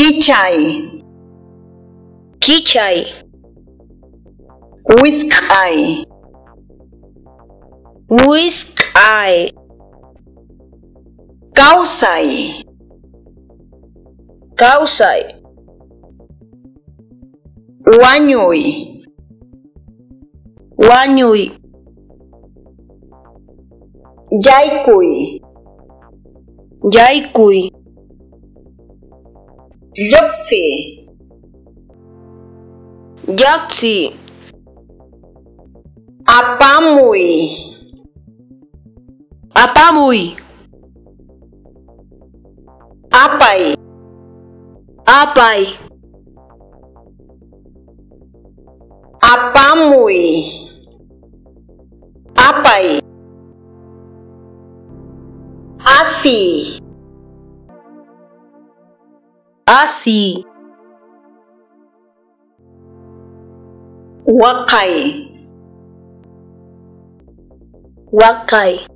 Kichay. Kichay. Wisq'ay. Wisq'ay. Kawsay. Kawsay. Wañuy. Wañuy. Yaykuy. Yaykuy. Lluqsiy. Lluqsiy. Apamuy. Apamuy. Apay. Apay. Apamuy. Apay. Asiy. Asiy. Waqay. Waqay.